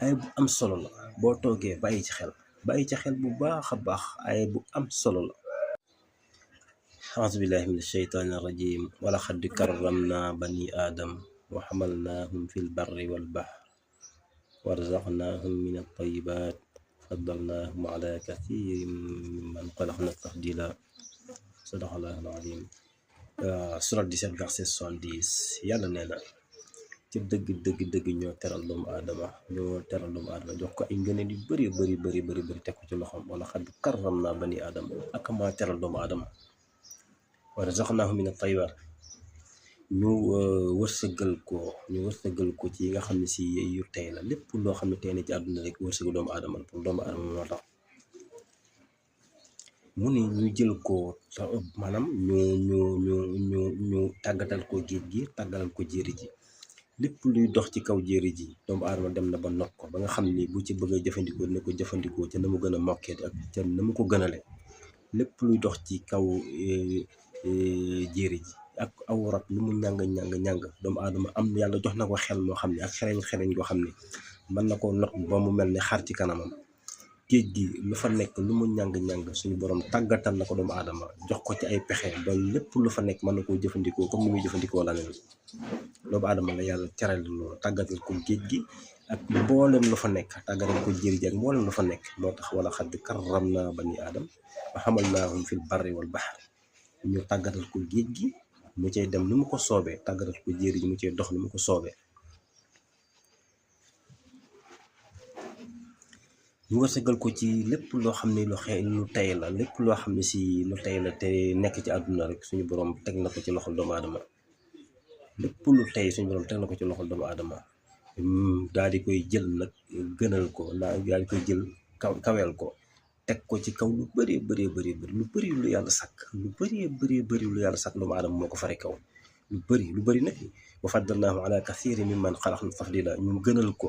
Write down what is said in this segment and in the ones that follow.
ay bu am solo la boo toogee bàyyi ci xel bu baax a baax ay bu am solo la. auzu billahi min asheytaani rajim wala xad karramna bani aadam wa xamalnaahum fi lbarri walbahr warzaqnaahum min altayibat faddalnaahum ala kathirin mimman xalaqna tafdila. sadaqallahu alazim. surat 17 verset 70 yàlla nee na ci dëgg ñoo teral doomu aadama jox ko ay ngëneel yu bëri teg ko ci loxoom. wala xad karramna bani aadama ak maa teral doomu aadama wa razaqnaahum min at-tayyibaat ñu wërsëgal ko ci yi nga xam ne si yu tey la. lépp loo xam ne tey na ci àdduna rek wërsëgal doomu aadama la pour doomu aadama moo tax mu ne ñu jël ko maanaam ñu tàggatal ko géej gi tàggatal ko jéeri ji. lépp luy dox ci kaw jéeri ji doomu aadama dem na ba not ko ba nga xam ni bu ci bëgg a jëfandikoo dina ko jëfandikoo ca na mu gën a mokkee ak ca na mu ko gënale. lépp luy dox ci kaw jéeri ji ak aw rab lu mu ñàng doomu aadama am yàlla jox na ko xel moo xam ne ak xereñ koo xam ne mën na koo not ba mu mel ni xar ci kanamam. géej gi lu fa nekk lu mu ñàng suñu borom tàggatal na ko doomu aadama jox ko ci ay pexe ba lépp lu fa nekk mën na koo jëfandikoo comme ni muy jëfandikoo la neen. doomu aadama la yàlla teral loolu tàggatal ko géej gi ak mboolem lu fa nekk tàggatal ko jéeri ji ak mboolem lu fa nekk. moo tax wala xad karramna bani aadam wa hamalnaahum fil barri wal bahr ñu tàggatal ko géej gi mu cay dem ni mu ko soobee tàggatal ko jéeri ji mu cay dox ni mu ko soobee. ñu wërsëgal ko ci lépp loo xam ne lu tey la lépp loo xam ne si lu tey la te nekk ci àdduna rek suñu borom teg na ko ci loxol doomu aadama. lépp lu tey suñu borom teg na ko ci loxol doomu aadama daal di koy jël nag gënal ko daal di koy jël kaweel ko teg ko ci kaw lu bëree lu bëri lu yàlla sàkk lu bëri lu yàlla sàkk doomu aadama moo ko fare kaw lu bëri nag. wa faddalnaahu ala kathirin mimman xalaqna tafdila ñu gënal ko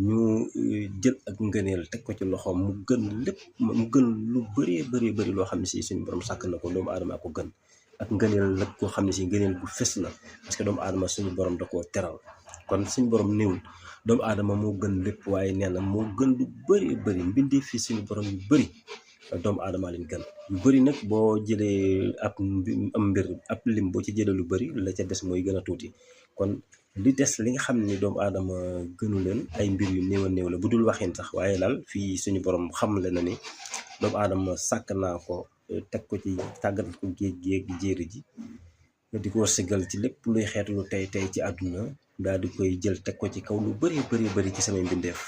ñu jël ak ngëneel teg ko ci loxoom mu gën lu bëri loo xam ne si suñu borom sàkk na ko doomu aadama ko gën ak ngëneel nag koo xam ne si ngëneel bu fës la parce que doomu aadama suñu borom da koo teral. kon suñu borom néewul doomu aadama moo gën lépp waaye nee na moo gën lu bëri mbindee fii suñu borom yu bëri doomu aadama leen gën yu bëri nag boo jëlee ab lim boo ci jëlee lu bëri la ca des mooy gën a tuuti. kon li des li nga xam ne doomu aadama gënu leen ay mbir yu néew la bu dul waxin sax waaye daal fii suñu borom xamle na ni doomu aadama sàkk naa ko teg ko ci tàggatal ko géej géej jéeri ji di ko wërsëgal ci lépp luy xeetu lu tey ci àdduna daal di koy jël teg ko ci kaw lu bëri ci samay mbindeef.